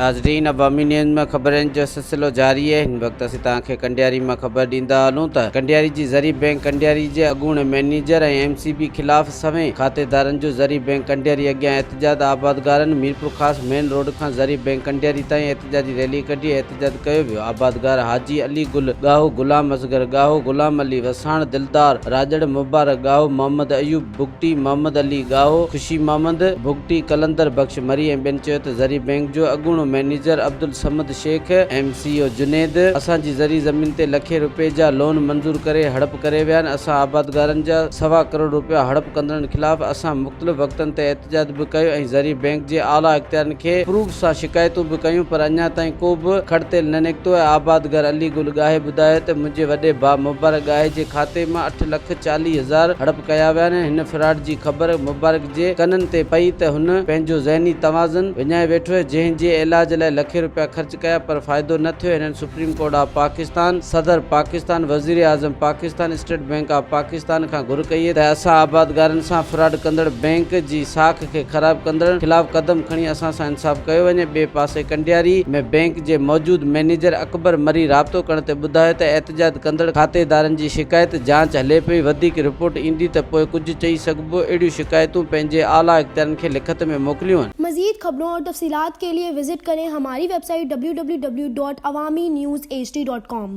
ناظرين عوامي نيوز ۾ خبرن جو سلسلو جاري آهي هن وقت اسين توهان کي ڪنڊياري مان خبر ڏيندا هلون ته ڪنڊياري جي زرعي بئنڪ ڪنڊياري جي اڳوڻي مئنيجر ۽ ايم سي بي خلاف سوين کاتيدارن جو زرعي بئنڪ ڪنڊياري اڳيان احتجاج آبادگارن ميرپورخاص مين روڊ کان زرعي بئنڪ ڪنڊياري تائين احتجاجي ريلي ڪڍي احتجاج ڪيو ويو آبادگار حاجي علي گل ڳاهو، غلام اصغر ڳاهو، غلام علي وساڻ، دلدار راڄڙ، مبارڪ ڳاهو، محمد ايوب بگٽي، محمد علي ڳاهو، خوشي محمد بگٽي، قلندر بخش مري ۽ ٻين چيو ته زرعي بئنڪ جو اڳوڻو manager Abdul Samad Shaikh, M C O Junaid اسان جي زرعي زمين تي لکين روپين جا لون منظور ڪري هڙپ ڪري ويا آهن، اسان آبادگارن جا سوا ڪروڙ روپيا هڙپ ڪندڙن خلاف اسان مختلف وقتن تي احتجاج به ڪيو ۽ زرعي بئنڪ جي اعليٰ اختيارين کي پروف سان شڪايتون به ڪيون پر اڃا تائين ڪو به کڙ تيل نه نڪتو آهي. آبادگار علي گل ڳاهي ٻڌايو ته منهنجي وڏي ڀاء مبارڪ ڳاهي جي کاتي مان 8 لک 40 هزار هڙپ ڪيا ويا آهن هن فراڊ جي خبر مبارڪ جي ڪنن تي پئي ته هن پنهنجو ذهني توازن وڃائي ويٺو جنهن جي علاج لاء لکين روپيا خرچ ڪيا پر فائدو نه ٿيو هنن سپريم ڪورٽ آف پاڪستان، صدر پاڪستان، وزيراعظم Pakistan, state bank of Pakistan کان گهر ڪئي ته اسان آبادگارن سان فراڊ ڪندڙ بئنڪ جي ساک کي خراب ڪندڙن خلاف قدم کڻي اسان سان انصاف ڪيو وڃي ٻئي پاسي ڪنڊياري ۾ بئنڪ جي موجود مئنيجر اڪبر مري رابطو ڪرڻ تي ٻڌايو ته احتجاج ڪندڙ کاتيدارن جي شڪايت جاچ هلي پئي وڌيڪ رپورٽ ايندي ته پوء ڪجهه چئي سگهبو اهڙيون شڪايتون پنهنجي اعليٰ اختيارين کي لکت ۾ موڪليون. مزيد خبرون اور تفصيلات کے لئے وزٽ ڪرين ھماري web site www.awamiNewsHD.com.